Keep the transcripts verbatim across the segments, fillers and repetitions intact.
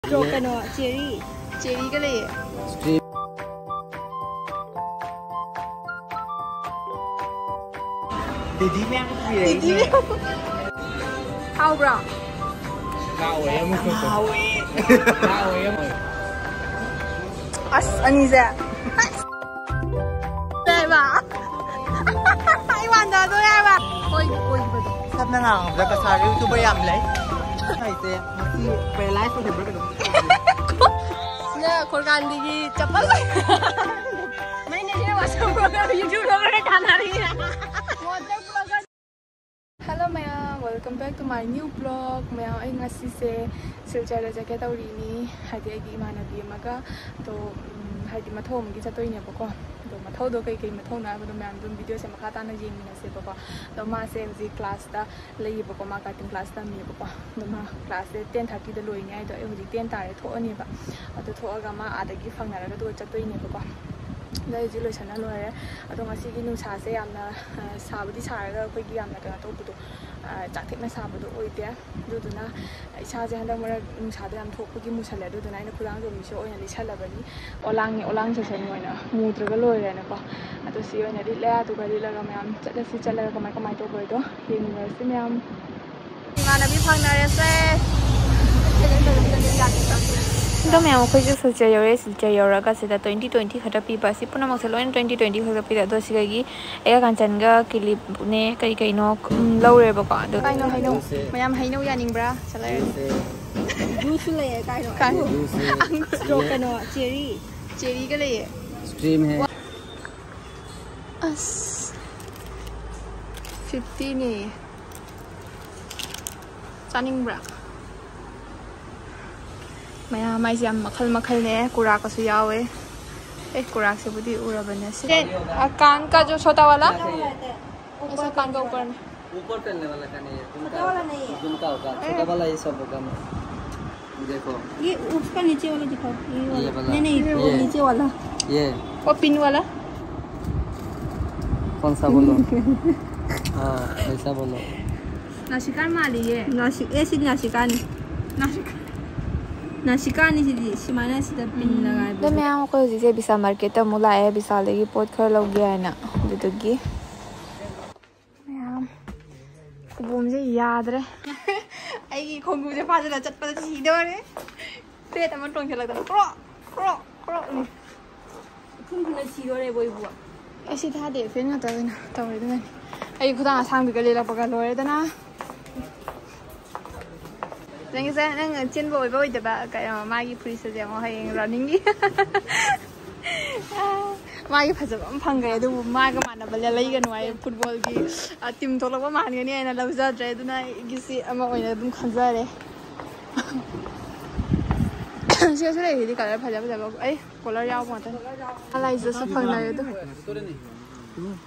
ꯀꯩꯅꯣ, ꯆꯦꯔꯤ꯫ ꯆꯦꯔꯤꯒ ꯂꯩꯌꯦ꯫ ꯗꯤꯗꯤ ꯃꯌꯥꯝ ꯄꯤꯔꯦ꯫ ꯍꯥꯎꯕ꯭ꯔꯣ? ꯍꯥꯎꯋꯦ ꯑꯃꯨꯛ꯫ ꯍꯥꯎꯋꯦ꯫ ꯍꯥꯎꯋꯦ ꯑꯃꯨꯛ꯫ ꯑꯁ, ꯑꯅꯤꯁꯦ꯫ ꯀꯩꯕ? ꯑꯩ ꯋꯥꯟꯗꯗꯣꯔꯦ ꯍꯥꯏꯕ꯫ ꯑꯣꯏ-, ꯑꯣꯏꯕꯗꯣ꯫ ꯁꯝꯅ ꯉꯥꯡꯉꯕꯗ ꯀꯁꯥꯔ ꯌꯨꯇꯨꯕꯔ ꯌꯥꯝ ꯂꯩ꯫ ꯍꯥꯏꯁꯦ ꯉꯁꯤ ꯄꯦꯔꯥꯂꯥꯏꯁ ꯑꯣꯏꯍꯟꯕ꯭ꯔꯥ ꯀꯩꯅꯣꯝ ꯇꯧꯔꯦ꯫ ꯁꯤꯅ ꯈꯣꯔꯀꯥꯟꯗꯤꯒꯤ ꯆꯄꯜ꯫ ꯃꯩꯅ ꯁꯤꯅ ꯋꯥꯁꯔꯨꯝ ꯕ꯭ꯂꯣꯒꯔ, ꯌꯨꯇ꯭ꯌꯨꯕ ꯕ꯭ꯂꯣꯒꯔ ꯊꯥꯅꯔꯤ꯫ Water blogger. Hello ꯃꯌꯥꯝ, welcome back to my new vlog꯫ ꯃꯌꯥꯝ, ꯑꯩ ꯉꯁꯤꯁꯦ ꯁꯤꯜꯆꯔꯗ ꯆꯠꯀꯦ ꯇꯧꯔꯤꯅꯤ, ꯍꯥꯏꯗꯤ ꯑꯩꯒꯤ ꯏꯃꯥꯟꯅꯕꯤ ꯑꯃꯒ꯫ ꯑꯗꯣ ꯎꯝ, ꯍꯥꯏꯗꯤ ꯃꯊꯧ ꯑꯃꯒꯤ ꯆꯠꯇꯣꯏꯅꯦꯕꯀꯣ꯫ ꯑꯗꯣ ꯃꯊꯧꯗꯣ ꯀꯩꯀꯩ ꯃꯊꯧꯅꯣ ꯍꯥꯏꯕꯗꯣ ꯃꯌꯥꯝ ꯑꯗꯨꯝ ꯚꯤꯗꯤꯑꯣꯁꯦ ꯃꯈꯥ ꯇꯥꯅ ꯌꯦꯡꯃꯤꯟꯅꯁꯦꯕꯀꯣ꯫ ꯑꯗꯣ ꯃꯥꯁꯦ ꯍꯧꯖꯤꯛ ꯀ꯭ꯂꯥꯁꯇ ꯂꯩꯌꯦꯕꯀꯣ, ꯃꯥ ꯀꯥꯇꯤꯡ ꯀ꯭ꯂꯥꯁ ꯇꯝꯃꯤꯌꯦꯕꯀꯣ꯫ ꯑꯗꯣ ꯃꯥ ꯀ꯭ꯂꯥꯁꯁꯦ ꯇꯦꯟ ꯊꯥꯔꯇꯤꯗ ꯂꯣꯏꯅꯤ ꯍꯥꯏꯗꯣ ꯑꯩ ꯍꯧꯖꯤꯛ ꯇꯦꯟ ꯇꯥꯔꯦ ꯊꯣꯛꯑꯅꯦꯕ꯫ ꯑꯗꯨ ꯊꯣꯛꯑꯒ ꯃꯥ ꯑꯥꯗꯒꯤ ꯐꯪꯅꯔꯒ ꯑꯗꯨꯒ ꯆꯠꯇꯣꯏꯅꯦꯕꯀꯣ꯫ ꯑꯗꯣ ꯑꯩ ꯍꯧꯖꯤꯛ ꯂꯣꯏꯁꯟꯅ ꯂꯣꯏꯔꯦ꯫ ꯑꯗꯣ ꯉꯁꯤꯒꯤ ꯅꯨꯡꯁꯥꯁꯦ ꯌꯥꯝꯅ, ꯑ, ꯁꯥꯕꯨꯗꯤ ꯁꯥꯔꯒ ꯑꯩꯈꯣꯏꯒꯤ ꯌꯥꯝꯅ ꯀꯩꯅꯣ ꯇꯧꯕꯗꯣ, ꯑ, ꯆꯥꯛꯊꯦꯛꯅ ꯁꯥꯕꯗꯣ ꯑꯣꯏꯗꯦ꯫ ꯑꯗꯨꯗꯨꯅ ꯏꯁꯥꯁꯦ ꯍꯟꯗꯛ ꯃꯔꯛ ꯅꯨꯡꯁꯥꯗꯣ ꯌꯥꯝ ꯊꯣꯛꯄꯒꯤ ꯃꯨꯁꯜꯂꯦ꯫ ꯑꯗꯨꯗꯨꯅ ꯑꯩꯅ ꯈꯨꯗꯥꯡ ꯆꯣꯝꯕꯤꯁꯦ ꯑꯣꯏꯅ ꯂꯤꯠꯁꯜꯂꯕꯅꯤ꯫ ꯑꯣꯂꯥꯡꯅꯤ, ꯑꯣꯂꯥꯡ ꯁꯦꯁꯟ ꯑꯣꯏꯅ ꯃꯨꯗ꯭ꯔꯒ ꯂꯣꯏꯔꯦꯅꯀꯣ꯫ ꯑꯗꯣ ꯁꯤ ꯑꯣꯏꯅ ꯂꯤꯠꯂꯦ꯫ ꯑꯗꯨꯒ ꯂꯤꯠꯂꯒ ꯃꯌꯥꯝ ꯆꯠꯂꯁꯤ, ꯆꯠꯂꯒ ꯀꯃꯥꯏ ꯀꯃꯥꯏꯅ ꯇꯧꯕ ꯍꯥꯏꯗꯣ ꯌꯦꯡꯃꯤꯟꯅꯔꯁꯤ ꯃꯌꯥꯝ꯫ ꯏꯃꯥꯟꯅꯕꯤ ꯐꯪꯅꯔꯦꯁꯦ꯫ ꯑꯗꯣ ꯃꯌꯥꯝ, ꯑꯩꯈꯣꯏꯁꯨ ꯁꯤꯜꯆꯔ ꯌꯧꯔꯦ꯫ ꯁꯤꯜꯆꯔ ꯌꯧꯔꯒ ꯁꯤꯗ ꯇ꯭ꯋꯦꯟꯇꯤ ꯇ꯭ꯋꯦꯟꯇꯤ ꯈꯛꯇ ꯄꯤꯕ, ꯑꯁꯤ ꯄꯨꯝꯅꯃꯛꯁꯦ ꯂꯣꯏꯅ ꯇ꯭ꯋꯦꯟꯇꯤ ꯇ꯭ꯋꯦꯟꯇꯤ ꯈꯛꯇ ꯄꯤꯕ꯫ ꯑꯗꯣ ꯁꯤꯗꯒꯤ ꯑꯩꯒ ꯀꯥꯟꯆꯟꯒ ꯀꯤꯂꯤꯞꯅꯦ ꯀꯔꯤ ꯀꯩꯅꯣ, ꯎꯝ, ꯂꯧꯔꯦꯕꯀꯣ꯫ ꯑꯗꯣ ꯀꯩꯅꯣ ꯍꯩꯅꯧ? ꯃꯌꯥꯝ ꯍꯩꯅꯧ ꯌꯥꯅꯤꯡꯕ꯭ꯔꯥ? ꯆꯠꯂꯔꯦ꯫ ꯖꯨꯁꯁꯨ ꯂꯩꯌꯦ꯫ ꯀꯥꯏꯅꯣ? ꯀꯥꯏꯅꯣ? ꯖꯨꯁ꯫ ꯑꯪꯒꯨꯔ꯫ ꯀꯩꯅꯣ, ꯆꯦꯔꯤ꯫ ꯆꯦꯔꯤꯒ ꯂꯩꯌꯦ꯫ ꯁ꯭ꯇ꯭ꯔꯤꯝ ꯍꯦ꯫ ꯑꯁ, ꯐꯤꯐꯇꯤꯅꯦ꯫ ꯆꯥꯅꯤꯡꯕ꯭ꯔꯥ? ꯃꯌꯥꯝ ꯍꯥꯏꯁꯦ ꯌꯥꯝ ꯃꯈꯜ ꯃꯈꯜꯅꯦ, ꯀꯨꯔꯥꯛꯀꯁꯨ ꯌꯥꯎꯋꯦ꯫ ꯑꯦ, ꯀꯨꯔꯥꯛꯁꯤꯕꯨꯗꯤ ꯎꯔꯕꯅꯦ꯫ ꯁꯤ, ꯑ, कान का जो छोटा वाला? ऐसा कान का ऊपर में। ऊपर पहनने वाला का नहीं है, झुमका होगा। झुमका होगा, छोटा वाला ये सब होगा। देखो। ये उसका नीचे वाला दिखाओ। ये वाला। ये वाला। नहीं, नहीं, वो ये। नीचे वाला। ये। वो पिन वाला। कौन सा बोलो? हाँ, वैसा बोलो। नाशिका माली है। नाशिक, ऐसी नाशिका नहीं। नाशिका। ꯅꯥꯁꯤꯀꯥꯅꯤ ꯁꯤꯗꯤ, ꯁꯨꯃꯥꯏꯅ ꯁꯤꯗ ꯄꯤꯟ ꯂꯒꯥꯏꯕꯁꯦ꯫ ꯑꯗꯣ ꯃꯌꯥꯝ, ꯑꯩꯈꯣꯏ ꯍꯧꯖꯤꯛꯁꯦ ꯕꯤꯁꯥꯜ ꯃꯥꯔꯀꯦꯠꯇ ꯑꯃꯨꯛ ꯂꯥꯛꯑꯦ, ꯕꯤꯁꯥꯜꯗꯒꯤ ꯄꯣꯠ ꯈꯔ ꯂꯧꯒꯦ ꯍꯥꯏꯅ꯫ ꯑꯗꯨꯗꯨꯒꯤ ꯃꯌꯥꯝ ꯈꯨꯕꯣꯝꯁꯦ ꯌꯥꯗ꯭ꯔꯦ꯫ ꯑꯩꯒꯤ ꯈꯣꯡꯎꯞꯁꯦ ꯐꯥꯖꯤꯜꯂ ꯆꯠꯄꯗ ꯁꯤꯗꯧꯔꯦ꯫ ꯐ꯭ꯂꯦꯠ ꯑꯃ ꯇꯣꯡꯁꯤꯜꯂꯛꯇꯅ ꯀ꯭ꯔꯣꯛ ꯀ꯭ꯔꯣꯛ ꯀ꯭ꯔꯣꯛ꯫ ꯎꯝ꯫ ꯊꯨꯝ ꯊꯨꯝꯅ ꯁꯤꯗꯣꯔꯦꯕꯣ ꯏꯕꯨ꯫ ꯑꯩ ꯁꯤ ꯊꯥꯗꯦ, ꯐꯦꯟ ꯉꯥꯛꯇ ꯑꯣꯏꯅ ꯇꯧꯔꯦ ꯑꯗꯨꯅꯅꯦ꯫ ꯑꯩ ꯈꯨꯗꯥꯡ ꯑꯁꯥꯡꯕꯤꯒ ꯂꯤꯠꯂꯛꯄꯒ ꯂꯣꯏꯔꯦꯗꯅ꯫ ꯅꯪꯒꯤꯁꯦ ꯅꯪ ꯆꯦꯟꯕ ꯑꯣꯏꯕ ꯑꯣꯏꯗꯕ ꯀꯩꯅꯣ, ꯃꯥꯒꯤ ꯐꯨꯔꯤꯠꯁꯦ ꯌꯦꯡꯉꯣ, ꯍꯌꯦꯡ ꯔꯟꯅꯤꯡꯒꯤ꯫ ꯃꯥꯒꯤ ꯐꯖꯕ ꯑꯃ ꯐꯪꯈ꯭ꯔꯦ, ꯑꯗꯨꯕꯨ ꯃꯥꯒ ꯃꯥꯟꯅꯕ ꯂꯩꯒꯅꯨ ꯍꯥꯏ꯫ ꯐꯨꯠꯕꯣꯜꯒꯤ, ꯑ, ꯇꯤꯝ ꯊꯣꯛꯂꯛꯄ ꯃꯥꯟꯒꯅꯤ ꯍꯥꯏꯅ ꯂꯧꯖꯗ꯭ꯔꯦ, ꯑꯗꯨꯅ ꯑꯩꯒꯤꯁꯤ ꯑꯃ ꯑꯣꯏꯅ ꯑꯗꯨꯝ ꯈꯟꯖꯔꯦ꯫ ꯁꯤꯗꯁꯨ ꯂꯩꯔꯤꯗꯤ ꯀꯂꯔ ꯐꯖ ꯐꯖꯕ, ꯑꯩ ꯀꯣꯂꯔ ꯌꯥꯎꯕ ꯉꯥꯛꯇꯅꯤ꯫ ꯂꯥꯏꯖꯁꯨ ꯐꯪꯅꯔꯦ ꯑꯗꯨ꯫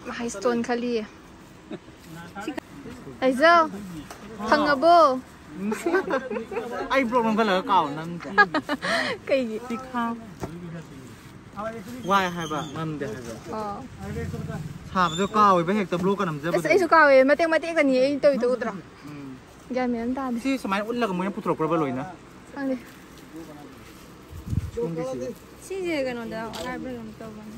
ꯃꯥꯏ ꯏꯁꯇꯣꯟ ꯈꯜꯂꯤꯌꯦ꯫ ꯂꯥꯏꯖ, ꯐꯪꯉꯕꯣ? ꯑꯩ ꯕ꯭ꯂꯣꯛ ꯅꯝꯈꯠꯂꯒ ꯀꯥꯎ ꯅꯝꯗ꯭ꯔꯦ꯫ ꯀꯩꯒꯤ? ꯁꯤ ꯈꯥ-, ꯋꯥꯏ ꯍꯥꯏꯕ, ꯉꯝꯗꯦ ꯍꯥꯏꯕ꯫ ꯑꯣ꯫ ꯁꯥꯕꯗꯣ ꯀꯥꯎꯋꯦꯕ ꯍꯦꯛꯇ ꯕ꯭ꯂꯣꯛꯀ ꯅꯝꯖꯕꯗꯣ꯫ ꯑꯁ, ꯑꯩꯁꯨ ꯀꯥꯎꯋꯦ꯫ ꯃꯇꯦꯛ ꯃꯇꯦꯛꯀꯅꯤ ꯑꯩ ꯇꯧꯔꯤꯗꯣ, ꯎꯗ꯭ꯔꯣ? ꯎꯝ꯫ ꯒ꯭ꯌꯥꯟ ꯃꯦꯟ ꯑꯃ ꯇꯥꯗꯦ꯫ ꯁꯤ ꯁꯨꯃꯥꯏꯅ ꯎꯠꯂꯒ ꯃꯣꯏꯅ ꯄꯨꯊꯣꯔꯛꯄ꯭ꯔꯕ ꯂꯣꯏꯅ? ꯈꯪꯗꯦ꯫ ꯁꯣꯝꯒꯤꯁꯤꯗꯤ꯫ ꯁꯤꯁꯦ ꯀꯩꯅꯣꯗ ꯑꯔꯥꯏꯕ꯭ꯔꯥ ꯀꯩꯅꯣꯝ ꯇꯧꯕꯅꯦ꯫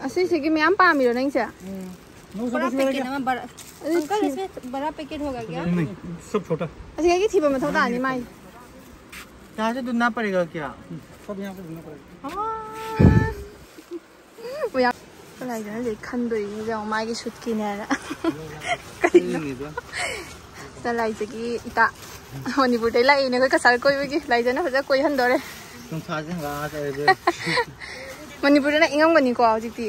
ꯑꯁꯤꯁꯤꯒꯤ ꯃꯌꯥꯝ ꯄꯥꯝꯃꯤꯔꯣ ꯅꯪꯁꯦ? ꯎꯝ꯫ ꯕꯔꯥ ꯄꯦꯀꯦꯠ ꯑꯃ ꯕꯔꯥ꯫ ꯑꯗꯨ ꯑꯪꯀꯜ, ꯊꯤ-, ꯏꯁꯃꯦ ꯕꯔꯥ ꯄꯦꯀꯦꯠ ꯍꯣꯒꯥ ꯀꯌꯥ? ꯅꯍꯤ, ꯁꯕ ꯁꯣꯇꯥ꯫ ꯑꯁꯤꯗꯒꯤ ꯊꯤꯕ ꯃꯊꯧ ꯇꯥꯅꯤ ꯃꯥꯏ꯫ यहाँ से दूध ना पड़ेगा क्या? सब यहाँ से दूध ना पड़ेगा। ꯑꯣ, ꯌꯥꯝ ꯀꯗꯥꯏꯗꯅꯣ ꯍꯧꯖꯤꯛ ꯈꯟꯗꯣꯏꯅꯦ, ꯌꯦꯡꯉꯣ, ꯃꯥꯒꯤ ꯁꯨꯠꯀꯤꯅꯦꯅ꯫ ꯀꯩꯅꯣ? ꯁꯤꯗ ꯂꯥꯏꯖꯒꯤ ꯏꯇꯥ ꯃꯅꯤꯄꯨꯔꯗꯩ ꯂꯥꯛꯏꯅꯦ ꯑꯩꯈꯣꯏ ꯀꯁꯥꯔ ꯀꯣꯏꯕꯒꯤ꯫ ꯂꯥꯏꯖꯅ ꯐꯖꯅ ꯀꯣꯏꯍꯟꯗꯣꯔꯦ꯫ ꯅꯨꯡꯁꯥꯁꯦ ꯉꯥ ꯆꯠꯂꯦ꯫ ꯃꯅꯤꯄꯨꯔꯗꯅ ꯏꯪꯉꯝꯒꯅꯤꯀꯣ ꯍꯧꯖꯤꯛꯇꯤ꯫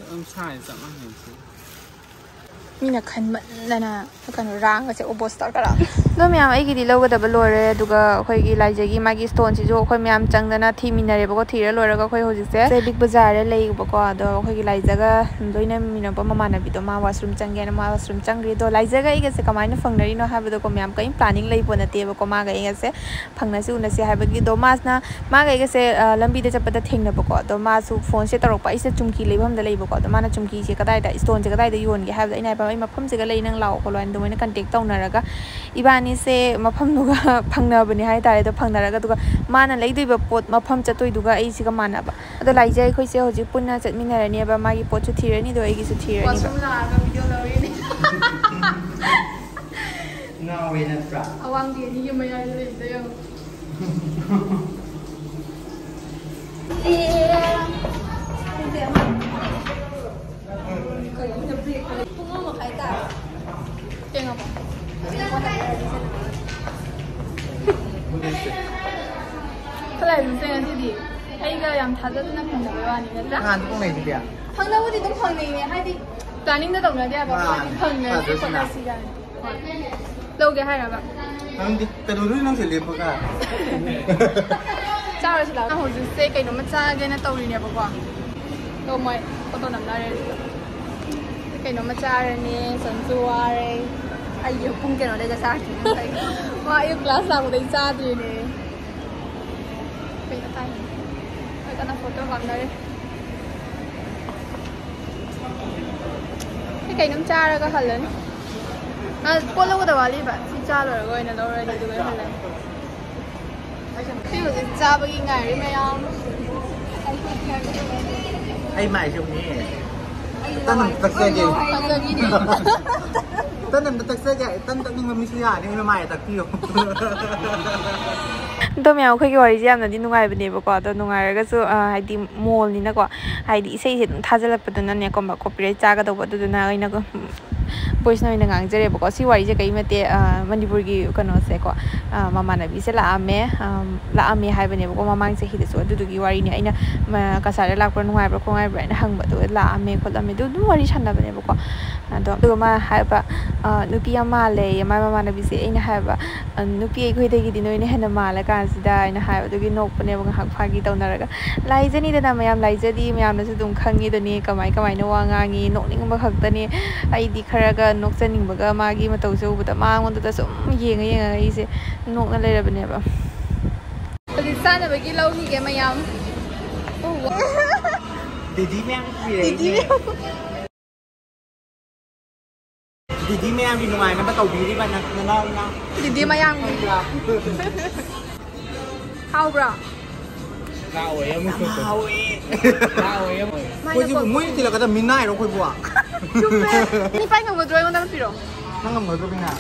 ꯑꯗꯨꯝ ꯁꯥꯏ, ꯆꯞ ꯃꯥꯟꯅꯩ ꯁꯤ꯫ ꯃꯤꯅ ꯈꯟꯃꯟꯗꯅ ꯀꯩꯅꯣ, ꯔꯥꯡꯒꯁꯦ ꯑꯣꯕꯣꯁ ꯇꯧꯔꯒ ꯂꯥꯛꯑꯦ꯫ ꯑꯗꯣ ꯃꯌꯥꯝ, ꯑꯩꯒꯤꯗꯤ ꯂꯧꯒꯗꯕ ꯂꯣꯏꯔꯦ, ꯑꯗꯨꯒ ꯑꯩꯈꯣꯏꯒꯤ ꯂꯥꯏꯖꯒꯤ ꯃꯥꯒꯤ ꯏꯁꯇꯣꯟꯁꯤꯁꯨ ꯑꯩꯈꯣꯏ ꯃꯌꯥꯝ ꯆꯪꯗꯅ ꯊꯤꯃꯤꯟꯅꯔꯦꯕꯀꯣ꯫ ꯊꯤꯔ ꯂꯣꯏꯔꯒ ꯑꯩꯈꯣꯏ ꯍꯧꯖꯤꯛꯁꯦ ꯕꯤꯛ ꯕꯖꯥꯔꯗ ꯂꯩꯕꯀꯣ꯫ ꯑꯗꯣ ꯑꯩꯈꯣꯏꯒꯤ ꯂꯥꯏꯖꯒ ꯂꯣꯏꯅꯃꯤꯟꯅꯕ ꯃꯃꯥꯟꯅꯕꯤꯗꯣ, ꯃꯥ ꯋꯥꯁꯔꯨꯝ ꯆꯪꯒꯦꯅ ꯃꯥ ꯋꯥꯁꯔꯨꯝ ꯆꯪꯈ꯭ꯔꯦ꯫ ꯑꯗꯣ ꯂꯥꯏꯖꯒ ꯑꯩꯒꯁꯦ ꯀꯃꯥꯏꯅ ꯐꯪꯅꯔꯤꯅꯣ ꯍꯥꯏꯕꯗꯣꯀꯣ, ꯃꯌꯥꯝ ꯀꯔꯤꯝ ꯄ꯭ꯂꯥꯅꯤꯡ ꯂꯩꯕ ꯅꯠꯇꯦꯕꯀꯣ꯫ ꯃꯥꯒ ꯑꯩꯒꯁꯦ ꯐꯪꯅꯁꯤ ꯎꯅꯁꯤ ꯍꯥꯏꯕꯒꯤ꯫ ꯑꯗꯣ ꯃꯥꯁꯤꯅ, ꯃꯥꯒ ꯑꯩꯒꯁꯦ, ꯑ, ꯂꯝꯕꯤꯗ ꯆꯠꯄꯗ ꯊꯦꯡꯅꯕꯀꯣ꯫ ꯑꯗꯣ ꯃꯥꯁꯨ ꯐꯣꯟꯁꯦ ꯇꯧꯔꯛꯄ, ꯑꯩꯁꯦ ꯆꯨꯝꯀꯤ ꯂꯩꯐꯝꯗ ꯂꯩꯕꯀꯣ꯫ ꯑꯗꯣ ꯃꯥꯅ ꯆꯨꯝꯀꯤꯁꯦ ꯀꯗꯥꯏꯗ, ꯏꯁꯇꯣꯟꯁꯦ ꯀꯗꯥꯏꯗ ꯌꯣꯟꯒꯦ ꯍꯥꯏꯕꯗ, ꯑꯩꯅ ꯍꯥꯏꯕ, "ꯑꯩ ꯃꯐꯝꯁꯤꯒ ꯂꯩ, ꯅꯪ ꯂꯥꯛꯑꯣ ꯈꯣꯠꯂꯣ" ꯍꯥꯏꯅ ꯑꯗꯨꯃꯥꯏꯅ ꯀꯟꯇꯦꯛ ꯇꯧꯅꯔꯒ ꯏꯕꯥꯅꯤ ꯑꯅꯤꯁꯦ ꯃꯐꯝꯗꯨꯒ ꯐꯪꯅꯕꯅꯦ ꯍꯥꯏꯇꯥꯔꯦ꯫ ꯑꯗꯣ ꯐꯪꯅꯔꯒ, ꯑꯗꯨꯒ ꯃꯥꯅ ꯂꯩꯗꯣꯏꯕ ꯄꯣꯠ ꯃꯐꯝ ꯆꯠꯇꯣꯏꯗꯨꯒ ꯑꯩꯁꯤꯒ ꯃꯥꯟꯅꯕ꯫ ꯑꯗꯣ ꯂꯥꯏꯖꯩ, ꯑꯩꯈꯣꯏꯁꯦ ꯍꯧꯖꯤꯛ ꯄꯨꯟꯅ ꯆꯠꯃꯤꯟꯅꯔꯅꯦꯕ꯫ ꯃꯥꯒꯤ ꯄꯣꯠꯁꯨ ꯊꯤꯔꯅꯤ, ꯑꯗꯣ ꯑꯩꯒꯤꯁꯨ ꯊꯤꯔꯅꯤꯕ꯫ ꯋꯥꯁꯔꯨꯝ ꯂꯥꯛꯑꯒ ꯚꯤꯗꯤꯑꯣ ꯂꯧꯔꯤꯅꯦ꯫ ꯉꯥꯎꯋꯦ ꯅꯠꯇ꯭ꯔꯥ? ꯑꯋꯥꯡꯕꯤ ꯑꯅꯤꯒꯤ ꯃꯌꯥꯏꯗ ꯂꯩꯕꯗꯣ ꯌꯦꯡꯉꯣ꯫ ꯄꯨꯡ ꯑꯃ ꯃꯈꯥꯏ ꯇꯥꯔꯦ꯫ ꯊꯦꯡꯉꯕꯣ? ꯈꯔ ꯂꯩꯕꯁꯦ ꯉꯁꯤꯗꯤ ꯑꯩꯒ ꯌꯥꯝ ꯊꯥꯖꯗꯅ ꯐꯪꯅꯕꯩ ꯋꯥꯅꯤ, ꯅꯠꯇ꯭ꯔꯥ? ꯅꯍꯥꯟꯗꯤ ꯐꯪꯅꯩꯗꯨꯗꯤ꯫ ꯐꯪꯅꯕꯨꯗꯤ ꯑꯗꯨꯝ ꯐꯪꯅꯩꯅꯦ, ꯍꯥꯏꯗꯤ ꯄ꯭ꯂꯥꯅꯤꯡꯗ ꯇꯧꯅꯗꯦ ꯍꯥꯏꯕ꯫ ꯃꯥꯅꯤ꯫ ꯐꯪꯅꯔꯁꯤ, ꯊꯥꯖꯗꯅ꯫ ꯈꯣꯠꯅꯁꯤ ꯀꯥꯏꯅ꯫ ꯍꯣꯏ꯫ ꯂꯧꯒꯦ ꯍꯥꯏꯔꯕ? ꯅꯪꯗꯤ ꯀꯩꯗꯧꯗꯣꯏꯅꯣ ꯅꯪꯁꯦ ꯂꯦꯞꯄꯒ? ꯆꯥꯔꯁꯤ ꯂꯥꯛꯑꯣ꯫ ꯍꯧꯖꯤꯛꯁꯦ ꯀꯩꯅꯣꯝꯃ ꯆꯥꯒꯦꯅ ꯇꯧꯔꯤꯅꯦꯕꯀꯣ꯫ ꯑꯗꯣ ꯃꯣꯏ ꯐꯣꯇꯣ ꯅꯝꯅꯔꯦ꯫ ꯀꯩꯅꯣꯝꯃ ꯆꯥꯔꯅꯤ, ꯁꯟꯁꯨ ꯋꯥꯔꯦ꯫ ꯑꯩꯁꯨ ꯄꯨꯡ ꯀꯩꯅꯣꯗꯩꯒ ꯆꯥꯔꯛꯈꯤꯕꯅꯦ ꯉꯁꯥꯏ꯫ ꯃꯥ ꯑꯌꯨꯛ ꯀ꯭ꯂꯥꯁ ꯂꯥꯛꯄꯗꯩ ꯆꯥꯗ꯭ꯔꯤꯅꯦ꯫ ꯀꯩꯅꯣ ꯇꯥꯏ꯫ ꯃꯣꯏ ꯀꯟꯅ ꯐꯣꯇꯣ ꯀꯥꯞꯅꯔꯤ꯫ ꯁꯤ ꯀꯩꯅꯣꯝ ꯆꯥꯔꯒ ꯍꯜꯂꯅꯤ꯫ ꯑ, ꯄꯣꯠ ꯂꯧꯒꯗꯕ ꯋꯥꯠꯂꯤꯕ꯫ ꯁꯤ ꯆꯥ ꯂꯣꯏꯔꯒ ꯑꯣꯏꯅ ꯂꯧꯔꯅꯤ, ꯑꯗꯨꯒ ꯍꯜꯂꯅꯤ꯫ ꯁꯤ ꯍꯧꯖꯤꯛ ꯆꯥꯕꯒꯤ ꯉꯥꯏꯔꯤ ꯃꯌꯥꯝ꯫ ꯑꯩ ꯃꯥꯏꯁꯦ ꯎꯅꯤ꯫ ꯇꯟ ꯑꯝꯇ ꯇꯛꯆꯒꯦ꯫ ꯐꯖꯕꯤꯅꯦ꯫ ꯇꯟ ꯑꯝꯇ ꯇꯛꯆꯒꯦ꯫ ꯇꯟ ꯇꯛꯅꯤꯡꯕ ꯃꯤꯁꯨ ꯌꯥꯅꯤ, ꯑꯩ ꯃꯃꯥꯏ ꯇꯛꯄꯤꯌꯣ꯫ ꯑꯗꯣ ꯃꯌꯥꯝ, ꯑꯩꯈꯣꯏꯒꯤ ꯋꯥꯔꯤꯁꯦ ꯌꯥꯝꯅꯗꯤ ꯅꯨꯡꯉꯥꯏꯕꯅꯦꯕꯀꯣ꯫ ꯑꯗꯣ ꯅꯨꯡꯉꯥꯏꯔꯒꯁꯨ, ꯑ, ꯍꯥꯏꯗꯤ ꯃꯣꯜꯅꯤꯅꯀꯣ, ꯍꯥꯏꯗꯤ ꯏꯁꯩꯁꯦ ꯑꯗꯨꯝ ꯊꯥꯖꯤꯜꯂꯛꯄꯗꯨꯅꯅꯦꯀꯣ, ꯀꯣꯄꯤꯔꯥꯏꯠ ꯆꯥꯒꯗꯧꯕ, ꯑꯗꯨꯗꯨꯅ ꯑꯩꯅ ꯚꯣꯏꯁꯅ ꯑꯣꯏꯅ ꯉꯥꯡꯖꯔꯦꯕꯀꯣ꯫ ꯁꯤ ꯋꯥꯔꯤꯁꯦ ꯀꯔꯤꯝ ꯅꯠꯇꯦ, ꯑ, ꯃꯅꯤꯄꯨꯔꯒꯤ ꯀꯩꯅꯣꯁꯦꯀꯣ, ꯑ, ꯃꯃꯥꯟꯅꯕꯤꯁꯦ ꯂꯥꯛꯑꯝꯃꯦ, ꯑꯝ, ꯂꯥꯛꯑꯝꯃꯦ ꯍꯥꯏꯕꯅꯦꯕꯀꯣ ꯃꯃꯥꯡ ꯆꯍꯤꯗꯁꯨ꯫ ꯑꯗꯨꯗꯨꯒꯤ ꯋꯥꯔꯤꯅꯤ꯫ ꯑꯩꯅ, ꯃ-, ꯀꯁꯥꯔꯗ ꯂꯥꯛꯄ꯭ꯔꯥ, ꯅꯨꯡꯉꯥꯏꯕ꯭ꯔꯥ ꯈꯣꯠꯉꯥꯏꯕ꯭ꯔꯥ ꯍꯥꯏꯅ ꯍꯪꯕ, ꯑꯗꯨꯒ ꯂꯥꯛꯑꯝꯃꯦ ꯈꯣꯠꯂꯝꯃꯦ ꯑꯗꯨ ꯑꯗꯨꯝ ꯋꯥꯔꯤ ꯁꯥꯟꯅꯕꯅꯦꯕꯀꯣ꯫ ꯑꯗꯣ ꯑꯗꯨꯒ ꯃꯥ ꯍꯥꯏꯕ, ꯑ, ꯅꯨꯄꯤ ꯑꯃ ꯂꯩꯌꯦ, ꯃꯥꯏ ꯃꯃꯥꯟꯅꯕꯤꯁꯦ꯫ ꯑꯩꯅ ꯍꯥꯏꯕ, "ꯑ, ꯅꯨꯄꯤ ꯑꯩꯈꯣꯏꯗꯒꯤꯗꯤ ꯅꯣꯏꯅ ꯍꯦꯟꯅ ꯃꯥꯜꯂ ꯀꯥꯟꯁꯤꯗ" ꯍꯥꯏꯅ ꯍꯥꯏꯕ꯫ ꯑꯗꯨꯒꯤ ꯅꯣꯛꯄꯅꯦꯕ ꯉꯥꯏꯍꯥꯛ ꯐꯥꯒꯤ ꯇꯧꯅꯔꯒ꯫ ꯂꯥꯏꯖꯅꯤꯗꯅ ꯃꯌꯥꯝ, ꯂꯥꯏꯖꯗꯤ ꯃꯌꯥꯝꯅꯁꯨ ꯑꯗꯨꯝ ꯈꯪꯉꯤꯗꯨꯅꯤ ꯀꯃꯥꯏ ꯀꯃꯥꯏꯅ ꯋꯥ ꯉꯥꯡꯉꯤ, ꯅꯣꯛꯅꯤꯡꯕ ꯈꯛꯇꯅꯤ꯫ ꯑꯩꯗꯤ ꯈꯔꯒ ꯅꯣꯛꯆꯅꯤꯡꯕꯒ ꯃꯥꯒꯤ ꯃꯇꯧꯁꯦ ꯎꯕꯗ ꯃꯉꯣꯟꯗꯨꯗ ꯁꯨꯝ ꯌꯦꯡꯉ ꯌꯦꯡꯉꯒ ꯑꯩꯁꯦ ꯅꯣꯛꯅ ꯂꯩꯔꯕꯅꯦꯕ꯫ ꯍꯧꯖꯤꯛ ꯆꯥꯅꯕꯒꯤ ꯂꯧꯈꯤꯒꯦ ꯃꯌꯥꯝ꯫ ꯗꯤꯗꯤ ꯃꯌꯥꯝ ꯄꯤꯔꯛꯏꯅꯦ꯫ ꯗꯤꯗꯤ ꯃꯌꯥꯝ꯫ ꯗꯤꯗꯤ ꯃꯌꯥꯝꯒꯤ ꯅꯨꯡꯉꯥꯏꯅꯕ ꯇꯧꯕꯤꯔꯤꯕ ꯅ- ꯅꯅꯥꯎꯅ꯫ ꯗꯤꯗꯤ ꯃꯌꯥꯝꯒꯤ꯫ ꯍꯥꯎꯕ꯭ꯔꯣ? ꯉꯥ ꯑꯣꯏꯌꯦ ꯑꯃꯨꯛ꯫ ꯌꯥꯝ ꯍꯥꯎꯋꯦ꯫ ꯉꯥ ꯑꯣꯏꯌꯦ ꯑꯃꯨꯛ꯫ ꯑꯩꯈꯣꯏꯁꯤꯕꯨ ꯃꯣꯏꯅ ꯊꯤꯜꯂꯛꯀꯗꯕ ꯃꯤꯅꯥꯏꯔꯣ ꯑꯩꯈꯣꯏꯕꯨ? ꯆꯨꯝꯃꯦ꯫ ꯅꯪ ꯄꯥꯏ ꯉꯝꯒꯗ꯭ꯔꯣ ꯑꯩꯉꯣꯟꯗ ꯑꯃ ꯄꯤꯔꯣ? ꯅꯪ ꯉꯝꯒꯗ꯭ꯔꯣ ꯄꯤꯅꯥ?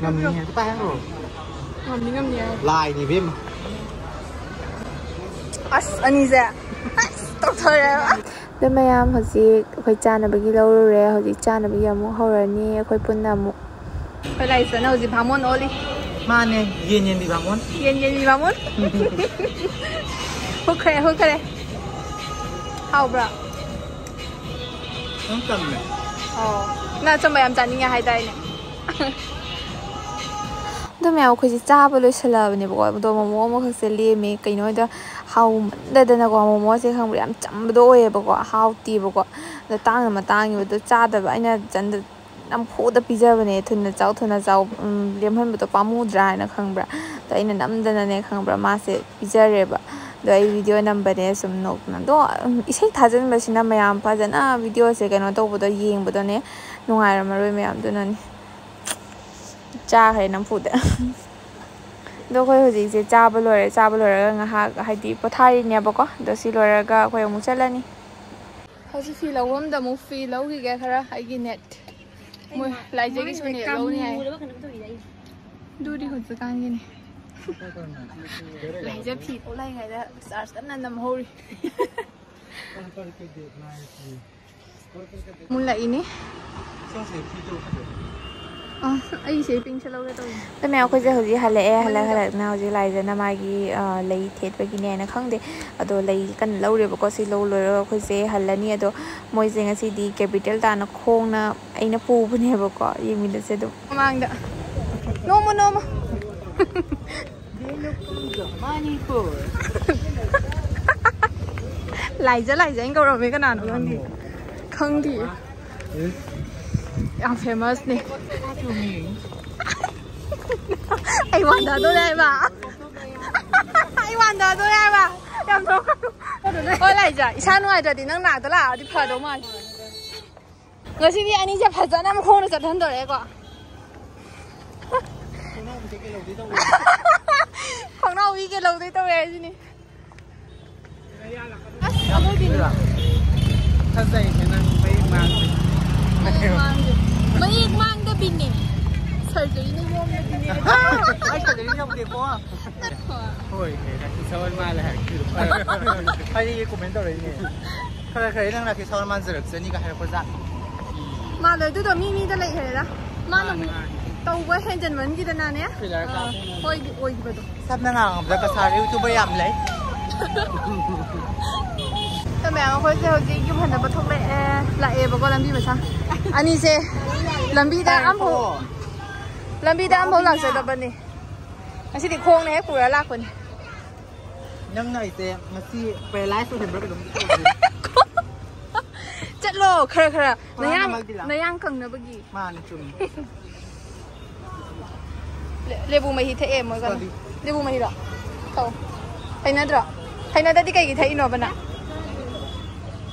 ꯉꯝꯅꯤꯌꯦ꯫ ꯑꯗꯨ ꯄꯥꯏꯍꯜꯂꯣ꯫ ꯉꯝꯅꯤ, ꯉꯝꯅꯤ ꯍꯥꯏ꯫ ꯂꯥꯏꯅꯤ ꯏꯕꯦꯝꯃ꯫ ꯑꯁ ꯑꯅꯤꯁꯦ꯫ ꯑꯁ ꯇꯧꯊꯔꯦ꯫ ꯑꯗꯣ ꯃꯌꯥꯝ ꯍꯧꯖꯤꯛ ꯑꯩꯈꯣꯏ ꯆꯥꯅꯕꯒꯤ ꯂꯧꯔꯨꯔꯦ꯫ ꯍꯧꯖꯤꯛ ꯆꯥꯅꯕꯒꯤ ꯑꯃꯨꯛ ꯍꯧꯔꯅꯤ ꯑꯩꯈꯣꯏ ꯄꯨꯟꯅ ꯑꯃꯨꯛ꯫ ꯑꯩꯈꯣꯏ ꯂꯥꯏꯁꯅ ꯍꯧꯖꯤꯛ ꯚꯥꯃꯣꯟ ꯑꯣꯜꯂꯤ꯫ ꯃꯥꯅꯦ, ꯌꯦꯟ ꯌꯦꯟꯕꯤ ꯕꯥꯃꯣꯟ꯫ ꯌꯦꯟ ꯌꯦꯟꯕꯤ ꯕꯥꯃꯣꯟ꯫ ꯍꯨꯛꯈ꯭ꯔꯦ, ꯍꯨꯛꯈ꯭ꯔꯦ꯫ ꯍꯥꯎꯕ꯭ꯔꯥ? ꯅꯪ ꯇꯝꯃꯦ꯫ ꯑꯣ, ꯅꯪ ꯑꯆꯝꯕ ꯌꯥꯝ ꯆꯥꯅꯤꯡꯉꯦ ꯍꯥꯏꯗꯥꯏꯅꯦ? ꯑꯗꯣ ꯃꯌꯥꯝ ꯑꯩꯈꯣꯏꯁꯦ ꯆꯥꯕ ꯂꯣꯏꯁꯜꯂꯛꯑꯕꯅꯦꯕꯀꯣ꯫ ꯑꯗꯣ ꯃꯣꯃꯣ ꯑꯃꯈꯛꯁꯦ ꯂꯦꯝꯃꯦ꯫ ꯀꯩꯅꯣ ꯍꯥꯏꯗ ꯍꯥꯎꯃꯟꯗꯗꯅꯀꯣ, ꯃꯣꯃꯣꯁꯦ ꯈꯪꯕ꯭ꯔꯥ, ꯌꯥꯝ ꯆꯝꯕꯗꯣ ꯑꯣꯏꯌꯦꯕꯀꯣ, ꯍꯥꯎꯇꯦꯕꯀꯣ꯫ ꯑꯗꯣ ꯇꯥꯡꯅ ꯃꯇꯥꯡꯉꯤꯕꯗꯣ ꯆꯥꯗꯕ ꯑꯩꯅ ꯆꯟꯗ ꯅꯝꯐꯨꯗ ꯄꯤꯖꯕꯅꯦ꯫ "ꯊꯨꯅ ꯆꯥꯎ, ꯊꯨꯅ ꯆꯥꯎ, ꯎꯝ, ꯂꯦꯝꯍꯟꯕꯗꯣ ꯄꯥꯝꯃꯨꯗ꯭ꯔꯥ?" ꯍꯥꯏꯅ ꯈꯪꯕ꯭ꯔꯥ꯫ ꯑꯗꯣ ꯑꯩꯅ ꯅꯝꯗꯅꯅꯦ ꯈꯪꯕ꯭ꯔꯥ, ꯃꯥꯁꯦ ꯄꯤꯖꯔꯦꯕ꯫ ꯑꯗꯣ ꯑꯩ ꯚꯤꯗꯤꯑꯣ ꯅꯝꯕꯅꯦ ꯁꯨꯝ ꯅꯣꯛꯇꯅ꯫ ꯑꯗꯣ, ꯎꯝ, ꯏꯁꯩ ꯊꯥꯖꯤꯟꯕꯁꯤꯅ ꯃꯌꯥꯝ ꯐꯖꯅ ꯚꯤꯗꯤꯑꯣꯁꯦ ꯀꯩꯅꯣ ꯇꯧꯕꯗꯣ, ꯌꯦꯡꯕꯗꯣꯅꯦ ꯅꯨꯡꯉꯥꯏꯔꯝꯃꯔꯣꯏ ꯃꯌꯥꯝꯗꯨꯅꯅꯦ꯫ ꯆꯥꯈ꯭ꯔꯦ ꯅꯝꯐꯨꯗ꯫ ꯑꯗꯣ ꯑꯩꯈꯣꯏ ꯍꯧꯖꯤꯛꯁꯦ ꯆꯥꯕ ꯂꯣꯏꯔꯦ꯫ ꯆꯥꯕ ꯂꯣꯏꯔꯒ ꯉꯥꯏꯍꯥꯛ ꯍꯥꯏꯗꯤ ꯄꯣꯊꯥꯔꯤꯅꯦꯕꯀꯣ꯫ ꯑꯗꯣ ꯁꯤ ꯂꯣꯏꯔꯒ ꯑꯩꯈꯣꯏ ꯑꯃꯨꯛ ꯆꯠꯂꯅꯤ꯫ ꯍꯧꯖꯤꯛ ꯐꯤ ꯂꯧꯐꯝꯗ ꯑꯃꯨꯛ ꯐꯤ ꯂꯧꯈꯤꯒꯦ ꯈꯔ ꯑꯩꯒꯤ ꯅꯦꯠ꯫ ꯃꯣꯏ ꯂꯥꯏꯖꯒꯤꯁꯨ ꯅꯦꯠ ꯂꯧꯅꯤ ꯍꯥꯏ꯫ ꯑꯗꯨꯗꯤ ꯍꯧꯖꯤꯛꯀꯥꯟꯒꯤꯅꯦ꯫ ꯂꯥꯏꯖ ꯐꯤ ꯄꯣꯛꯂꯥꯏꯉꯩꯗ ꯆꯥꯔꯖ ꯀꯟꯅ ꯅꯝꯍꯧꯔꯤ꯫ ꯃꯨꯜꯂꯛꯏꯅꯦ꯫ ꯑ, ꯑꯩꯁꯦ ꯄꯤꯡꯁꯦ ꯂꯧꯒꯦ ꯇꯧꯔꯤꯅꯦ꯫ ꯑꯗꯨꯅꯦ ꯑꯩꯈꯣꯏꯁꯦ ꯍꯧꯖꯤꯛ ꯍꯜꯂꯛꯑꯦ꯫ ꯍꯜꯂꯛ ꯍꯜꯂꯛꯅ ꯍꯧꯖꯤꯛ ꯂꯥꯏꯖꯅ ꯃꯥꯒꯤ, ꯑ, ꯂꯩ ꯊꯦꯠꯄꯒꯤꯅꯦꯅ ꯈꯪꯗꯦ꯫ ꯑꯗꯣ ꯂꯩ ꯀꯟꯅ ꯂꯧꯔꯦꯕꯀꯣ꯫ ꯁꯤ ꯂꯧ ꯂꯣꯏꯔꯒ ꯑꯩꯈꯣꯏꯁꯦ ꯍꯜꯂꯅꯤ꯫ ꯑꯗꯣ ꯃꯣꯏꯁꯦ ꯉꯁꯤꯗꯤ ꯀꯦꯄꯤꯇꯦꯜ ꯇꯥꯅ ꯈꯣꯡꯅ ꯑꯩꯅ ꯄꯨꯕꯅꯦꯕꯀꯣ꯫ ꯌꯦꯡꯃꯤꯟꯅꯁꯦ ꯑꯗꯨꯝ꯫ ꯃꯃꯥꯡꯗ ꯅꯣꯡꯃ ꯅꯣꯡꯃ꯫ ꯂꯥꯏꯖ, ꯂꯥꯏꯖ ꯍꯥꯏꯅ ꯀꯧꯔꯝꯃꯤ꯫ ꯀꯅꯥꯅꯣ ꯈꯪꯗꯦ꯫ ꯈꯪꯗꯦ꯫ ꯌꯥꯝ ꯐꯦꯃꯁꯅꯦ꯫ ꯑꯩ ꯋꯥꯟꯗꯗꯣꯔꯦ ꯍꯥꯏꯕ꯫ ꯑꯩ ꯋꯥꯟꯗꯗꯣꯔꯦ ꯍꯥꯏꯕ꯫ ꯌꯥꯝ ꯅꯣꯛꯀꯅꯨ꯫ ꯍꯣꯏ ꯂꯥꯏꯖ, ꯏꯁꯥ ꯅꯨꯡꯉꯥꯏꯇ꯭ꯔꯗꯤ ꯅꯪ ꯅꯥꯛꯇ ꯂꯥꯛꯑꯗꯤ ꯐꯗꯧ ꯃꯥꯜꯂꯦ꯫ ꯉꯁꯤꯗꯤ ꯑꯅꯤꯁꯦ ꯐꯖꯅ ꯃꯈꯣꯡꯅ ꯆꯠꯍꯟꯗꯣꯔꯦꯀꯣ꯫ ꯈꯣꯡꯅꯥꯎ ꯎꯏꯒꯦ ꯂꯧꯗꯣꯏ ꯇꯧꯋꯦ ꯍꯥꯏꯁꯤꯅꯤ꯫ ꯑꯁ, ꯑꯔꯣꯏꯕꯤꯅꯤ꯫ ꯐꯖꯩꯅꯦ ꯅꯪ ꯃꯌꯦꯛ ꯃꯥꯡꯗꯦ꯫ ꯃꯌꯦꯛ ꯃꯥꯡꯗꯦ꯫ ꯃꯌꯦꯛ ꯃꯥꯡꯗꯕꯤꯅꯦ꯫ ꯁꯔꯖꯔꯤꯅ ꯌꯣꯝꯕꯗꯨꯅꯦ꯫ ꯑꯩ ꯁꯔꯖꯔꯤ ꯌꯧꯗꯦꯀꯣ꯫ ꯍꯣꯏ꯫ ꯍꯣꯏ, ꯅꯪ ꯏꯁꯣꯔ ꯃꯥꯜꯂꯦ ꯍꯥꯏꯔꯛꯈꯤꯕꯗꯣ ꯐꯔꯦ꯫ ꯑꯩ ꯀꯣꯃꯦꯟ ꯇꯧꯔꯛꯏꯅꯦ꯫ ꯈꯔ ꯈꯔ ꯅꯪ ꯂꯥꯛꯀꯦ ꯁꯥꯎꯔ ꯃꯥꯟꯖꯔꯛꯆꯅꯤꯒ ꯍꯥꯏꯔꯛꯄ ꯖꯥꯠ꯫ ꯃꯥꯜꯂꯣꯏ ꯑꯗꯨꯗꯣ ꯃꯤ ꯃꯤꯗ ꯂꯩꯈ꯭ꯔꯦꯗ꯫ ꯃꯥꯅ ꯃꯥꯅꯦ, ꯑꯃꯨꯛ ꯃꯥꯅꯦ꯫ ꯇꯧꯕ ꯍꯦꯟꯖꯟꯃꯟꯈꯤꯗꯅꯅꯦ꯫ ꯐꯤꯂꯔ ꯑꯥ, ꯀꯥꯞꯄꯦ꯫ ꯍꯣꯏꯗꯤ ꯑꯣꯏꯈꯤꯕꯗꯣ꯫ ꯁꯝꯅ ꯉꯥꯡꯉꯕꯗ ꯀꯁꯥꯔ ꯌꯨꯇꯨꯕꯔ ꯌꯥꯝ ꯂꯩ꯫ ꯑꯗꯣ ꯃꯌꯥꯝ ꯑꯩꯈꯣꯏꯁꯦ ꯍꯧꯖꯤꯛ ꯌꯨꯝ ꯍꯟꯅꯕ ꯊꯣꯛꯂꯛꯑꯦ꯫ ꯂꯥꯛꯑꯦꯕꯀꯣ ꯂꯝꯕꯤ ꯃꯁꯥ꯫ ꯑꯅꯤꯁꯦ ꯂꯝꯕꯤꯗ ꯑꯝꯐꯥꯎ, ꯂꯝꯕꯤꯗ ꯑꯝꯐꯥꯎ ꯂꯥꯛꯆꯗꯕꯅꯤ꯫ ꯉꯁꯤꯗꯤ ꯈꯣꯡꯅ ꯍꯦꯛ ꯄꯨꯔ ꯂꯥꯛꯄꯅꯤ꯫ ꯅꯪꯅ ꯑꯩꯁꯦ ꯉꯁꯤ ꯄꯦꯔꯥꯂꯥꯏꯁ ꯑꯣꯏꯍꯟꯕ꯭ꯔꯥ ꯀꯩꯅꯣꯝ ꯇꯧꯔꯦ꯫ ꯆꯠꯂꯣ ꯈꯔ ꯈꯔ꯫ ꯅꯌꯥꯡ, ꯃꯃꯜꯗꯤ ꯂꯥꯛ-, ꯅꯌꯥꯡ ꯀꯪꯅꯕꯒꯤ꯫ ꯃꯥꯅꯤ, ꯆꯨꯝꯃꯤ꯫ ꯂꯦ-, ꯂꯦꯕꯨ ꯃꯍꯤ ꯊꯛꯑꯦ ꯃꯣꯏꯒꯅ꯫ ꯀꯔꯤ? ꯂꯦꯕꯨ ꯃꯍꯤꯔꯣ? ꯊꯛꯑꯣ꯫ ꯍꯩꯅꯗ꯭ꯔꯣ? ꯍꯩꯅꯗꯗꯤ ꯀꯩꯒꯤ ꯊꯛꯏꯅꯣꯕ ꯅꯪ?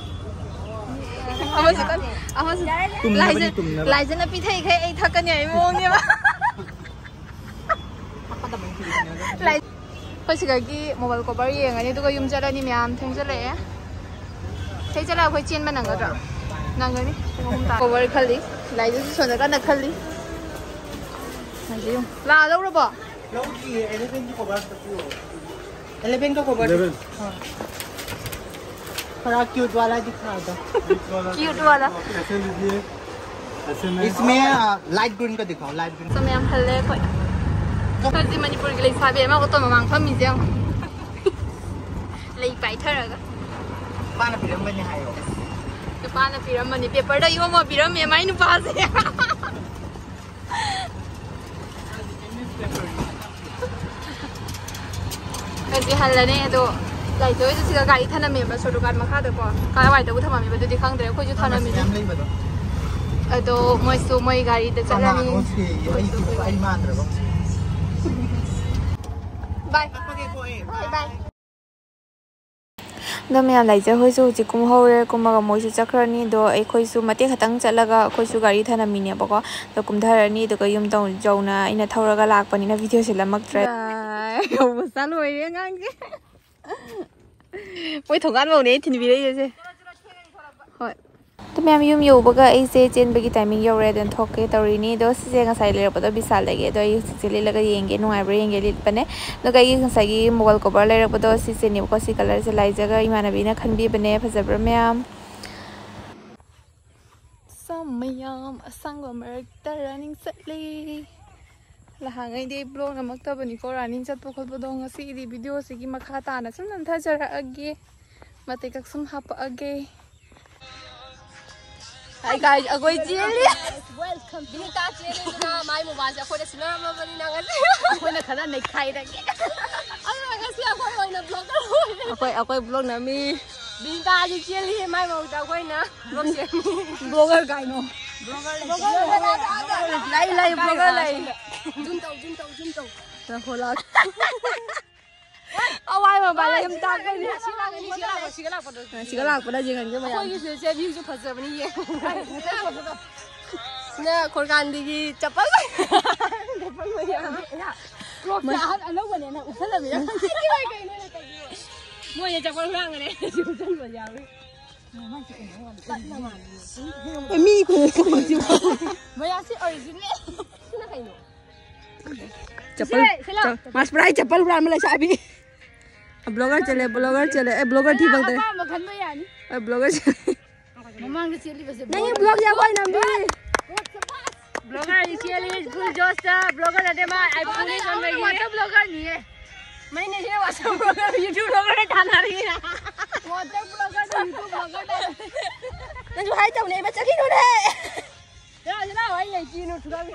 ꯑꯃꯁꯨ ꯀꯟ-, ꯑꯃꯁꯨ ꯇꯨꯝꯅꯕꯅꯤ, ꯂꯥꯏꯖ-, ꯇꯨꯝꯅꯕ꯫ ꯂꯥꯏꯖꯅ ꯄꯤꯊꯛꯏꯈꯩ ꯑꯩ ꯊꯛꯀꯅꯤ ꯍꯥꯏꯕ ꯃꯑꯣꯡꯅꯦꯕ꯫ ꯂꯥꯏ-, ꯑꯩꯈꯣꯏ ꯁꯤꯗꯒꯤ ꯃꯣꯕꯥꯏꯜ ꯀꯣꯚꯔ ꯌꯦꯡꯉꯅꯤ, ꯑꯗꯨꯒ ꯌꯨꯝ ꯆꯠꯂꯅꯤ꯫ ꯃꯌꯥꯝ ꯊꯦꯡꯖꯜꯂꯛꯑꯦ꯫ ꯊꯦꯡꯖꯜꯂꯛꯑ ꯑꯩꯈꯣꯏ ꯆꯦꯟꯕ ꯅꯪꯒꯗ꯭ꯔꯣ? ꯅꯪꯒꯅꯤ꯫ ꯄꯨꯡ ꯑꯍꯨꯝ ꯇꯥ-, ꯀꯣꯚꯔ ꯈꯜꯂꯤ꯫ ꯂꯥꯏꯗꯨꯁꯨ ꯁꯣꯝꯗ ꯀꯟꯅ ꯈꯜꯂꯤ꯫ ꯂꯥꯏꯗꯨ ꯌꯦꯡꯉꯨ꯫ ꯂꯥꯛꯑ ꯂꯧꯔꯕꯣ? ꯂꯧꯗ꯭ꯔꯤꯌꯦ, ꯑꯦꯂꯦꯚꯦꯟꯒꯤ ꯀꯣꯚꯔ ꯑꯝꯇ ꯄꯤꯔꯛꯑꯣ꯫ ꯑꯦꯂꯦꯚꯦꯟꯒ ꯀꯣꯚꯔ ꯏꯂꯦꯚꯦꯟ꯫ ꯈꯔ ꯀ꯭ꯌꯨꯠ ꯋꯥꯂꯥ ꯗꯤꯈꯥꯗꯣ꯫ ꯀ꯭ꯌꯨꯠ ꯋꯥꯂꯥ꯫ ꯑꯩꯁꯦ ꯂꯤꯖꯤꯌꯦ꯫ ꯑꯩꯁꯦ ꯃꯦ꯫ ꯏꯁꯃꯦ, ꯑ, ꯂꯥꯏꯠ ꯒ꯭ꯔꯤꯟꯒ ꯗꯤꯈꯥꯎ, ꯂꯥꯏꯠ ꯒ꯭ꯔꯤꯟ꯫ ꯁꯣꯝ ꯌꯥꯝ ꯍꯜꯂꯦ ꯑꯩꯈꯣꯏ꯫ ꯍꯧꯖꯤꯛ ꯃꯅꯤꯄꯨꯔꯒꯤ ꯂꯩꯁꯥꯕꯤ ꯑꯃ ꯑꯣꯇꯣ ꯃꯃꯥꯡ ꯐꯝꯃꯤꯁꯦ ꯌꯦꯡꯉꯣ꯫ ꯂꯩ ꯄꯥꯏꯊꯔꯒ꯫ ꯅꯨꯄꯥꯅ ꯄꯤꯔꯝꯕꯅꯤ ꯍꯥꯏꯌꯣ꯫ ꯅꯨꯄꯥꯅ ꯄꯤꯔꯝꯕꯅꯤ, ꯄꯦꯄꯔꯗ ꯌꯣꯝꯃ ꯄꯤꯔꯝꯃꯦ ꯃꯥꯏ ꯅꯨꯄꯥꯁꯦ꯫ ꯍꯧꯖꯤꯛ ꯍꯜꯂꯅꯤ ꯑꯗꯣ, ꯂꯥꯏꯇꯣꯏꯁꯨ ꯁꯤꯗ ꯒꯥꯔꯤ ꯊꯅꯝꯃꯦꯕ ꯁꯣꯔ ꯗꯨꯀꯥꯟ ꯃꯈꯥꯗꯀꯣ꯫ ꯀꯥꯏꯋꯥꯏꯗꯕꯨ ꯊꯝꯃꯝꯃꯤꯕ ꯑꯗꯨꯗꯤ ꯈꯪꯗ꯭ꯔꯦ, ꯑꯩꯈꯣꯏꯁꯨ ꯊꯅꯝꯃꯤꯅꯤ꯫ ꯃꯌꯥꯝ ꯂꯩꯕꯗꯣ꯫ ꯑꯗꯣ ꯃꯣꯏꯁꯨ ꯃꯣꯏ ꯒꯥꯔꯤꯗ ꯆꯠꯂꯅꯤ꯫ ꯀꯅꯥꯅꯣ ꯁꯤ? ꯑꯩ ꯁꯤ-, ꯑꯩ ꯃꯥꯟꯗ꯭ꯔꯕ? ꯕꯥꯏ꯫ ꯀꯛꯄꯒꯦꯀꯣ ꯑꯩ꯫ ꯍꯣꯏ, ꯕꯥꯏ꯫ ꯑꯗꯣ ꯃꯌꯥꯝ, ꯂꯥꯏꯖ ꯍꯣꯏꯁꯨ ꯍꯧꯖꯤꯛ ꯀꯨꯝꯍꯧꯔꯦ꯫ ꯀꯨꯝꯃꯒ ꯃꯣꯏꯁꯨ ꯆꯠꯈ꯭ꯔꯅꯤ꯫ ꯑꯗꯣ ꯑꯩꯈꯣꯏꯁꯨ ꯃꯇꯦꯛ ꯈꯛꯇꯪ ꯆꯠꯂꯒ ꯑꯩꯈꯣꯏꯁꯨ ꯒꯥꯔꯤ ꯊꯅꯝꯃꯤꯅꯦꯕꯀꯣ꯫ ꯑꯗꯣ ꯀꯨꯝꯊꯔꯅꯤ꯫ ꯑꯗꯨꯒ ꯌꯨꯝ ꯇꯧ-, ꯌꯧꯅ ꯑꯩꯅ ꯊꯧꯔꯒ ꯂꯥꯛꯄꯅꯤꯅ ꯚꯤꯗꯤꯑꯣ ꯁꯦꯝꯂꯝꯃꯛꯇ꯭ꯔꯦ꯫ ꯌꯧꯕ ꯆꯥ ꯂꯣꯏꯔꯦ ꯑꯉꯥꯡꯁꯦ꯫ ꯃꯣꯏ ꯊꯣꯡꯒꯥꯟ ꯐꯥꯎꯅꯦ ꯑꯩ ꯊꯤꯟꯕꯤꯔꯛꯏꯁꯦ꯫ ꯍꯣꯏ꯫ ꯑꯗꯨ ꯃꯌꯥꯝ, ꯌꯨꯝ ꯌꯧꯕꯒ ꯑꯩꯁꯦ ꯆꯦꯟꯕꯒꯤ ꯇꯥꯏꯃꯤꯡ ꯌꯧꯔꯦ꯫ ꯑꯗꯨꯅ ꯊꯣꯛꯀꯦ ꯇꯧꯔꯤꯅꯤ꯫ ꯑꯗꯣ ꯁꯤꯁꯦ ꯉꯁꯥꯏ ꯂꯩꯔꯛꯄꯗꯣ ꯕꯤꯁꯥꯜꯗꯒꯤ꯫ ꯑꯗꯣ ꯑꯩ ꯍꯧꯖꯤꯛꯁꯦ ꯂꯤꯠꯂꯒ ꯌꯦꯡꯒꯦ, ꯅꯨꯡꯉꯥꯏꯕ꯭ꯔꯥ ꯌꯦꯡꯒꯦ ꯂꯤꯠꯄꯅꯦ꯫ ꯑꯗꯨꯒ ꯑꯩꯒꯤ ꯉꯁꯥꯏꯒꯤ ꯃꯣꯕꯥꯏꯜ ꯀꯣꯕꯔ ꯂꯩꯔꯛꯄꯗꯣ ꯁꯤꯁꯦꯅꯦꯕꯀꯣ꯫ ꯁꯤ ꯀꯂꯔꯁꯦ ꯂꯥꯏꯖꯒ ꯏꯃꯥꯟꯅꯕꯤꯅ ꯈꯟꯕꯤꯕꯅꯦ꯫ ꯐꯖꯕ꯭ꯔꯥ ꯃꯌꯥꯝ? ꯁꯝ ꯃꯌꯥꯝ ꯑꯁꯪꯕ ꯃꯔꯛꯇ ꯔꯟꯅꯤꯡ ꯆꯠꯂꯤ꯫ ꯅꯍꯥꯟꯉꯩꯗꯤ ꯕ꯭ꯂꯣꯛ ꯅꯝꯃꯛꯇꯕꯅꯤꯀꯣ ꯔꯟꯅꯤꯡ ꯆꯠꯄ ꯈꯣꯠꯄꯗꯣ꯫ ꯉꯁꯤꯗꯤ ꯚꯤꯗꯤꯑꯣꯁꯤꯒꯤ ꯃꯈꯥ ꯇꯥꯅ ꯁꯨꯝ ꯅꯝꯊꯖꯔꯛꯑꯒꯦ꯫ ꯃꯇꯦꯛ ꯈꯛ ꯁꯨꯝ ꯍꯥꯞꯄꯛꯑꯒꯦ꯫ Hi guys, ꯑꯩꯈꯣꯏ ꯆꯦꯜꯂꯤ꯫ ꯕꯤꯅꯤꯇꯥ ꯆꯦꯜꯂꯤꯗꯅ ꯃꯥꯏ ꯃꯣꯕꯥꯏꯜꯁꯦ ꯑꯩꯈꯣꯏꯗ ꯁꯤꯟꯅꯔꯝꯃꯕꯅꯤꯅ ꯉꯁꯤ ꯑꯩꯈꯣꯏꯅ ꯈꯔ ꯅꯩꯈꯥꯏꯔꯒꯦ꯫ ꯑꯗꯨꯅ ꯉꯁꯤ ꯑꯩꯈꯣꯏ ꯑꯣꯏꯅ ꯕ꯭ꯂꯣꯒꯔ ꯑꯣꯏꯔꯦ꯫ ꯑꯩꯈꯣꯏ, ꯑꯩꯈꯣꯏ ꯕ꯭ꯂꯣꯛ ꯅꯝꯃꯤ꯫ ꯕꯤꯅꯤꯇꯥꯗꯤ ꯆꯦꯜꯂꯤ, ꯃꯥꯏ ꯃꯍꯨꯠꯇ ꯑꯩꯈꯣꯏꯅ ꯕ꯭ꯂꯣꯛ ꯁꯦꯝꯃꯤ꯫ ꯕ꯭ꯂꯣꯒꯔ ꯀꯥꯏꯅꯣ? ꯕ꯭ꯂꯣꯒꯔ ꯂꯩ꯫ ꯕ꯭ꯂꯣꯒꯔ ꯂꯩ, ꯕ꯭ꯂꯣꯒꯔ ꯂꯩ꯫ ꯖꯨꯝ ꯇꯧ, ꯖꯨꯝ ꯇꯧ, ꯖꯨꯝ ꯇꯧ꯫ ꯉꯥꯏꯈꯣ, ꯂꯥꯛ꯫ ꯑꯋꯥꯏ ꯃꯄꯥꯟ ꯂꯩ ꯑꯝ ꯇꯥꯛꯄꯅꯤ꯫ ꯁꯤ ꯂꯥꯛꯀꯅꯤ, ꯁꯤ ꯂꯥꯛꯄ, ꯁꯤꯒ ꯂꯥꯛꯄꯗꯣ꯫ ꯁꯤꯒ ꯂꯥꯛꯄꯗ ꯌꯦꯡꯍꯟꯒꯦ ꯃꯌꯥꯝ꯫ ꯑꯩꯈꯣꯏꯒꯤꯁꯨ ꯁꯦ ꯚ꯭ꯌꯨꯁꯨ ꯐꯖꯕꯅꯤ, ꯌꯦꯡꯉꯨ꯫ ꯁꯤꯅ ꯈꯣꯔꯀꯥꯟꯗꯤꯒꯤ ꯆꯄꯜ꯫ ꯆꯄꯜ ꯃꯌꯥꯝ꯫ ꯀ꯭ꯔꯣꯛꯁ ꯑꯍꯟ ꯑꯅꯧꯕꯅꯦꯅ ꯎꯠꯁꯜꯂꯝꯃꯤꯔ? ꯃꯣꯏꯅ ꯆꯄꯜ ꯍꯨꯔꯥꯟꯈꯔꯦ, ꯁꯤ ꯎꯠꯁꯟꯕ ꯌꯥꯎꯔꯤ꯫ ꯃꯤ ꯈꯨꯟ ꯃꯌꯥꯝ ꯁꯤ ꯑꯣꯔꯤꯖꯤꯅꯦꯜ꯫ ꯁꯤꯅ ꯀꯩꯅꯣ? ꯆꯄꯜ, ꯁꯤꯂꯥꯎ꯫ ꯆ-, ꯃꯥꯁꯄꯨꯔꯥꯏ ꯆꯄꯜ ꯍꯨꯔꯥꯟꯕ ꯂꯩꯁꯥꯕꯤ꯫ ꯕ꯭ꯂꯣꯒꯔ ꯆꯦꯜꯂꯦ, ꯕ꯭ꯂꯣꯒꯔ ꯆꯦꯜꯂꯦ꯫ ꯑꯦ, ꯕ꯭ꯂꯣꯒꯔ ꯊꯤ ꯐꯪꯗ꯭ꯔꯦ꯫ ꯑꯄꯥꯝꯕ ꯈꯟꯕ ꯌꯥꯅꯤ꯫ ꯑꯦ, ꯕ꯭ꯂꯣꯒꯔ ꯆꯦꯜꯂꯦ꯫ ꯃꯃꯥꯡꯗ ꯆꯦꯜꯂꯤꯕꯁꯦ ꯅꯪꯒꯤ ꯕ꯭ꯂꯣꯒꯔ꯫ ꯕ꯭ꯂꯣꯒ ꯌꯥꯎꯕ ꯑꯣꯏꯅ ꯅꯝꯕꯤ꯫ ꯕ꯭ꯂꯣꯒꯔ ꯑꯅꯤ ꯆꯦꯜꯂꯤ, ꯐꯨꯜ ꯖꯣꯁꯇ꯫ ꯕ꯭ꯂꯣꯒꯔ ꯅꯠꯇꯦ, ꯃꯥ ꯑꯥꯏ ꯐꯣꯟ ꯕ꯭ꯂꯣꯒꯔ ꯁꯣꯟꯕꯒꯤ꯫ ꯋꯥꯇꯔ ꯕ꯭ꯂꯣꯒꯔꯅꯤꯌꯦ꯫ ꯃꯩꯅꯦ, ꯁꯤꯅ ꯋꯥꯇꯔ ꯕ꯭ꯂꯣꯒꯔ, ꯌꯨꯇ꯭ꯌꯨꯕ ꯕ꯭ꯂꯣꯒꯔ ꯊꯥꯅꯔꯤ꯫ ꯋꯥꯇꯔ ꯕ꯭ꯂꯣꯒꯔ, ꯌꯨꯇ꯭ꯌꯨꯕ ꯕ꯭ꯂꯣꯒꯔ ꯊꯥꯅꯔꯤ꯫ ꯅꯪꯁꯨ ꯍꯥꯏ ꯇꯧꯅꯦ, ꯏꯃꯥ, ꯆꯠꯈꯤꯅꯨꯅꯦ꯫ ꯌꯥ, ꯁꯤ ꯂꯥꯛꯑꯣ, ꯑꯩ ꯂꯩ, ꯀꯤꯅꯨ ꯊꯨꯒꯥꯏ꯫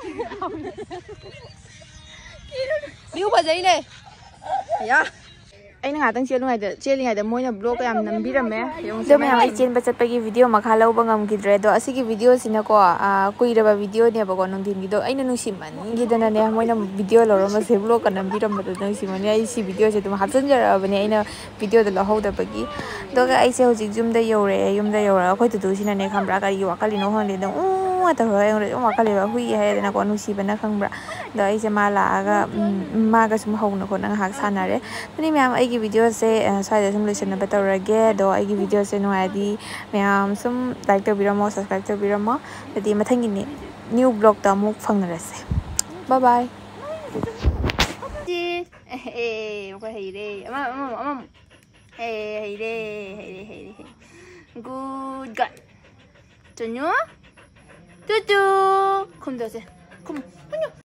ꯚ꯭ꯌꯨ ꯐꯖꯩꯅꯦ꯫ ꯌꯥ꯫ ꯑꯩꯅ ꯉꯥꯏꯍꯥꯛꯇꯪ ꯆꯦꯜꯂꯤꯉꯩꯗ ꯆꯦꯜꯂꯤꯉꯩꯗ ꯃꯣꯏꯅ ꯕ꯭ꯂꯣꯛ ꯀꯌꯥꯝ ꯅꯝꯕꯤꯔꯝꯃꯦ꯫ ꯑꯗꯣ ꯃꯌꯥꯝ, ꯑꯩ ꯆꯦꯟꯕ ꯆꯠꯄꯒꯤ ꯚꯤꯗꯤꯑꯣ ꯃꯈꯥ ꯂꯧꯕ ꯉꯝꯈꯤꯗ꯭ꯔꯦ꯫ ꯑꯗꯣ ꯑꯁꯤꯒꯤ ꯚꯤꯗꯤꯑꯣꯁꯤꯅꯀꯣ, ꯑꯥ, ꯀꯨꯏꯔꯕ ꯚꯤꯗꯤꯑꯣꯅꯦꯕꯀꯣ, ꯅꯨꯡꯊꯤꯟꯒꯤꯗꯣ꯫ ꯑꯩꯅ ꯅꯨꯡꯁꯤꯃꯟꯈꯤꯗꯅꯅꯦ, ꯃꯣꯏꯅ ꯚꯤꯗꯤꯑꯣ ꯂꯧꯔꯝꯕꯁꯦ, ꯕ꯭ꯂꯣꯛꯀ ꯅꯝꯕꯤꯔꯝꯕꯗꯣ ꯅꯨꯡꯁꯤꯃꯟꯒꯤ ꯑꯩ ꯁꯤ ꯚꯤꯗꯤꯑꯣꯁꯦ ꯑꯗꯨꯝ ꯍꯥꯞꯆꯤꯟꯖꯔꯛꯑꯕꯅꯦ, ꯑꯩꯅ ꯚꯤꯗꯤꯑꯣꯗꯣ ꯂꯧꯍꯧꯗꯕꯒꯤ꯫ ꯑꯗꯨꯒ ꯑꯩꯁꯦ ꯍꯧꯖꯤꯛ ꯌꯨꯝꯗ ꯌꯧꯔꯛꯑꯦ꯫ ꯌꯨꯝꯗ ꯌꯧꯔꯒ ꯑꯩꯈꯣꯏ ꯇꯨꯇꯨꯁꯤꯅꯅꯦ, ꯈꯪꯕ꯭ꯔꯥ, ꯀꯔꯤꯒꯤ ꯋꯥꯀꯠꯂꯤꯅꯣ ꯈꯪꯗꯦ, ꯑꯗꯨꯝ ꯎ ꯇꯧꯔꯒ ꯑꯩꯉꯣꯟꯗ ꯑꯗꯨꯝ ꯋꯥꯀꯠꯂꯦꯕ꯫ ꯍꯨꯏ ꯍꯥꯏꯔꯦꯗꯅꯀꯣ, ꯅꯨꯡꯁꯤꯕꯅ, ꯈꯪꯕ꯭ꯔꯥ꯫ ꯑꯗꯣ ꯑꯩꯁꯦ ꯃꯥ ꯂꯥꯛꯑꯒ, ꯎꯝ, ꯃꯥꯒ ꯁꯨꯝ ꯍꯧꯅ ꯈꯣꯠꯅ ꯉꯥꯏꯍꯥꯛ ꯁꯥꯟꯅꯔꯦ꯫ ꯑꯗꯨꯅꯤ ꯃꯌꯥꯝ, ꯑꯩꯒꯤ ꯚꯤꯗꯤꯑꯣꯁꯦ, ꯑ, ꯁ꯭ꯋꯥꯏꯗ ꯁꯨꯝ ꯂꯣꯏꯁꯤꯟꯅꯕ ꯇꯧꯔꯒꯦ꯫ ꯑꯗꯣ ꯑꯩꯒꯤ ꯚꯤꯗꯤꯑꯣꯁꯦ ꯅꯨꯡꯉꯥꯏꯔꯗꯤ ꯃꯌꯥꯝ ꯁꯨꯝ ꯂꯥꯏꯛ ꯇꯧꯕꯤꯔꯝꯃꯣ, ꯁꯕꯁꯀ꯭ꯔꯥꯏꯕ ꯇꯧꯕꯤꯔꯝꯃꯣ꯫ ꯑꯗꯨꯗꯤ ꯃꯊꯪꯒꯤꯅꯤ, ꯅ꯭ꯌꯨ ꯕ꯭ꯂꯣꯛꯇ ꯑꯃꯨꯛ ꯐꯪꯅꯔꯁꯦ꯫ ꯕꯥꯏ ꯕꯥꯏ꯫ ꯑꯦ, ꯑꯩꯈꯣꯏ ꯍꯩꯔꯦ꯫ ꯑꯃ, ꯑꯃ, ꯑꯃ꯫ ꯑꯦ, ꯍꯩꯔꯦ, ꯍꯩꯔꯦ, ꯍꯩꯔꯦ, ꯍꯩꯔꯦ꯫ Good girl. ꯆꯨꯅꯨ? ꯇꯨꯇꯨ! ꯈꯨꯝꯗꯣꯁꯦ꯫ ꯈꯨꯝꯃꯨ, ꯈꯨꯝꯃꯨ꯫